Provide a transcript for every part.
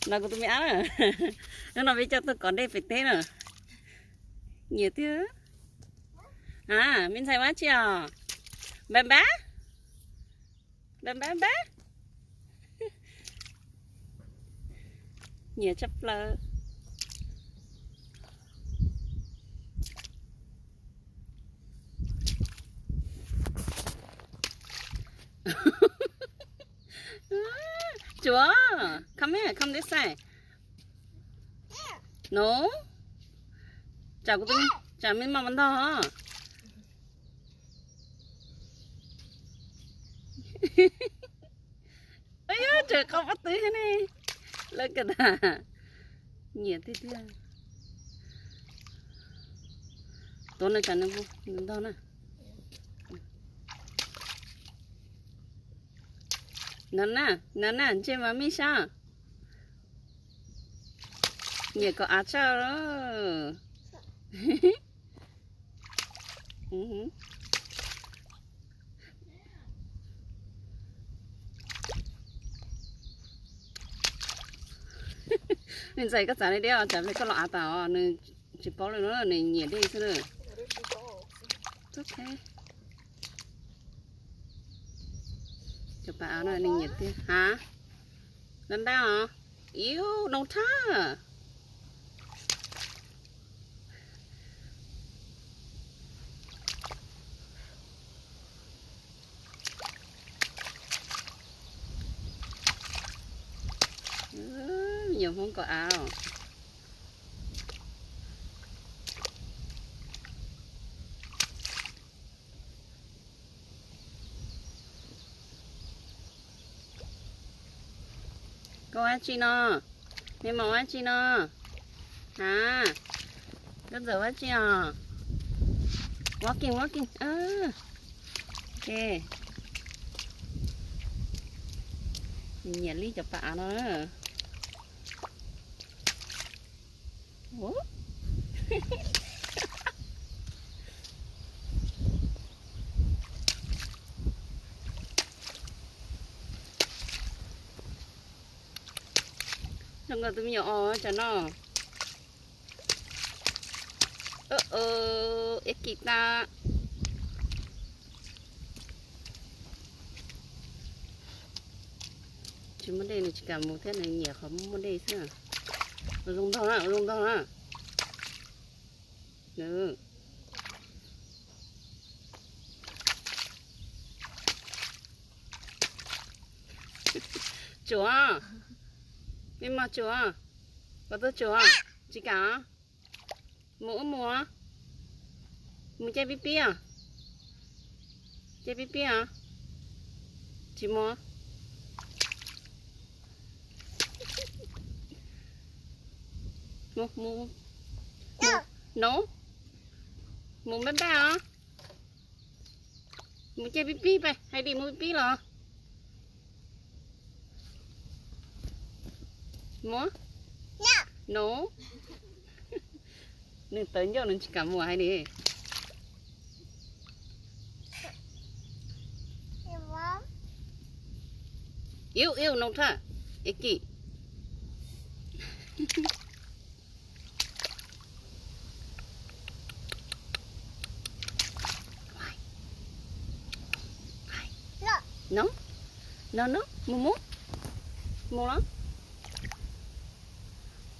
Los kuv tus me ab na, hnub no peb coj tuaj kov dej pem teb na. Nyiam tiag. A, me ntxhais ua dab tsi os? Npab npab, npab npab npab. Nyiam tshaj plaws. Tsuav, come here, come this side. No. Tsam kuv, tsam me mos ntog. Yog tseem qau pob tw thiab ne. Lawv kawm tas. Nyiam tiag tiag. Tuav nws tsam nws ntog na. No na, no na, ntsej mas mij sab. Nyiam kom av tshaj. Me ntxhais, koj txav li dej os, tsam pliag koj los av tas os. Nws tsis paub li, nws nyiam dej xwb na. Cov pas av no nws nyiam tiag. Ha, ntab ntab os. Iu, noo thaj. Nyuam Hmoob kaum av. Koj ua dab tsi no? Me mos ua dab tsi no? Ha, koj ntxawm ua dab tsi os? Walking, walking. Ok. Nyiam li cov pas av no. Zoo nkauj tus me nyuam os, tsam no. Ib kis tas. Tsis muaj dej nws tsis kam mus thiab, nws nyiam qhov muaj dej xwb. Ua zoo ntog na, ua zoo ntog na. Tsuav, me mos tsuav, koj tuaj tsuav, tsis kam. Mus ub mus, mus caij pib pib os. Caij pib pib os. Tsis mus. Mus, mus, mus. No, mus npaj npaj os. Mus caij pib pib pais, hais tias mus pib pib los. Mus. No. Nws tawv ncauj nws tsis kam mus hais li. Iu iu noo thaj, ib kis. No, no, no, mus mus. Mus los.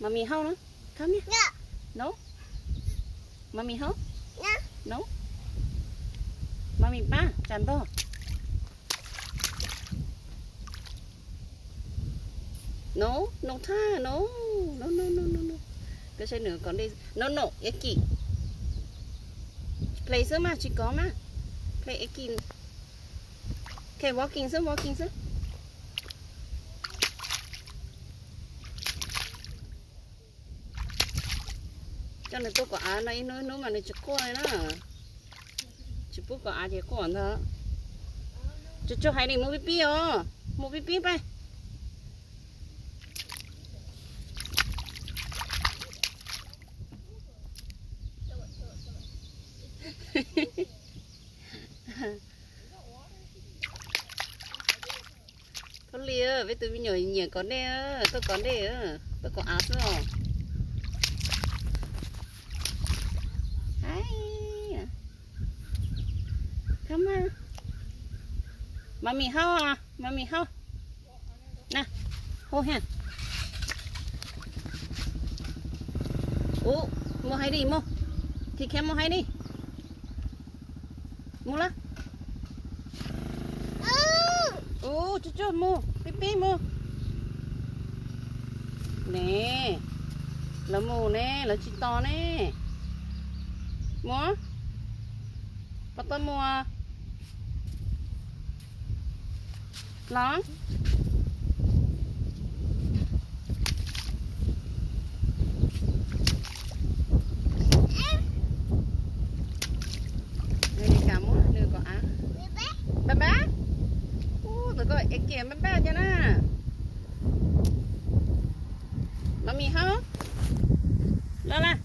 Mami hauj na. Come here. No. Mami hauj. No. Mami pab tsam ntog. No, no thaj, no. No, no, no, no, no. Koj saib nws kom dej. No, no, ib kis. Play xwb mas, tsis kov mas. Play ib kis. Ok, walking xwb, walking xwb. Coj nws tuaj kom av no ib hnub ib hnub mas nws tsis quaj li na. Tsis pub kom av ces quaj ntag. Tsuag tsuag hais tias mus pib pib os, mus pib pib pais. Thov li. Peb tus me nyuam nyiam kov dej, tuaj kov dej, tuaj kov av xwb os. Hais, come on. Mommy help, mommy help. Na, hold here. Ub, mus hais di mus. Thì khe mus hais di. Mus lawm. Ub, tsuag tsuag mus, pib pib mus. Ne, lawv mus ne, lawv tsis tos ne. Mus. Puas tau mus los? Nws kam muab nws kom av. Npaj npaj. Ub, txawm koj es kiag npaj npaj cov na. Mommy help. Los lawm.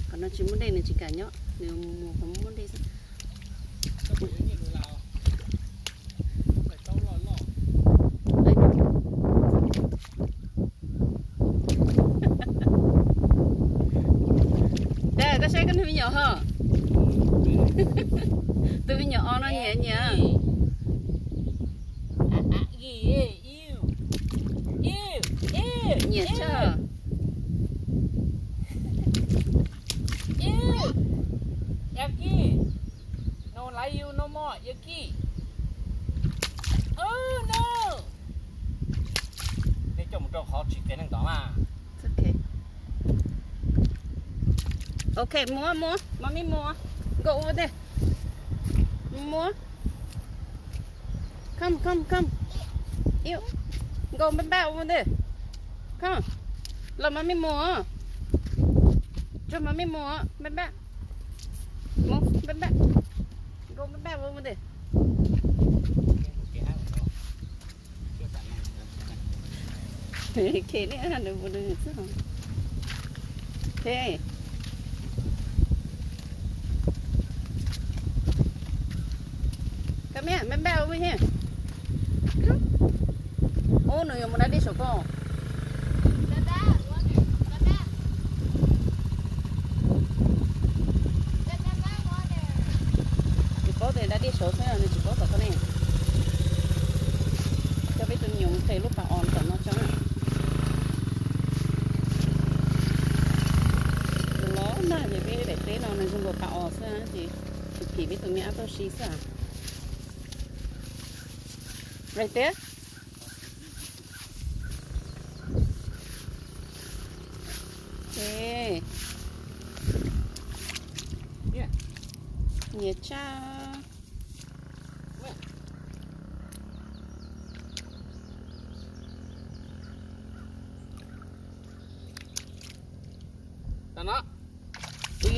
Qhov no tsis muaj dej nws tsis kam nyob, nws mus qhov muaj dej xwb. Dad, koj saib koj niag me nyuam ho. Tus me nyuam os no nyiam nyiam. Nyiam tshaj. Peb coj mus rau qhov tsis txiv neej tod mas. Ok, mus mus, mommy mus. Go over there. Mus. Come, come, come. Go back, back over there. Come. Los mommy mus. Cho mommy mus, back, back. Mus, back, back. Go back, back over there. Khe ne, nws mus nws xwb. Khe. Come here, back, back over here. Ub, nws yuav mus da dej saum koj. Tsis paub tias da dej saud xwb, nws tsis paub tom koj ne. Coj peb tus me nyuam mus qhia lub pas os tom no tso na. Los na, ces peb daim teb no nws zoo nkaus pas os xwb ces tsis phim peb tus me ab tuaj si xwb. Right there. Nyiam tshaj.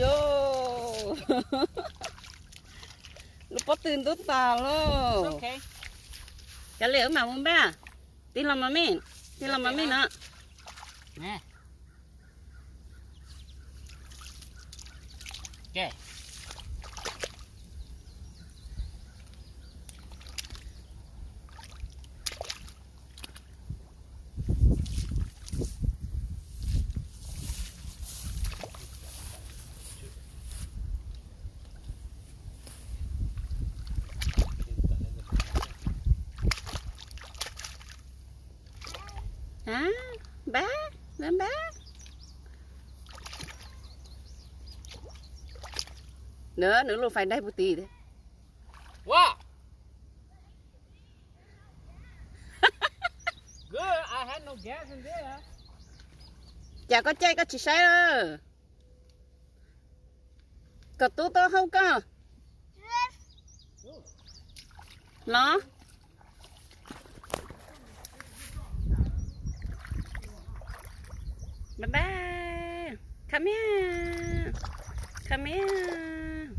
Ua, lub pob tw ntub tas lauj. Cov liam wb mam mus npaj. Tig los mas me, tig los mas me no. Npab, npab. Nws, nws lub fais daig puag tim. Cas koj caij koj tsis saib lawm? Kom tub tuaj hauj koj los. Bye bye. Come here. Come here.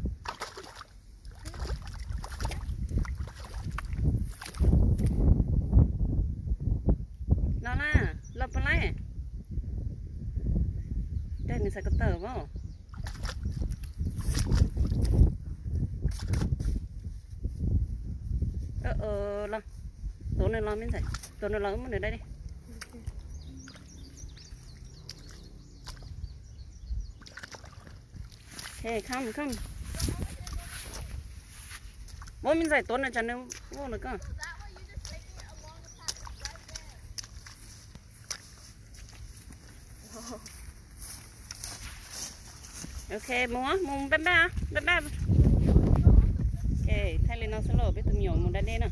Los na, los puas laij? Los, tuav nws los me ntxhais, tuav nws los wb muab nws dai dib. Hey, come, come. Muab me ntxhais tuav nws tsam nws vauj nws ko. Ok, mus, mus npaj npaj, npaj npaj. Ok, thaij li no xwb los peb tus me nyuam mus da dej na.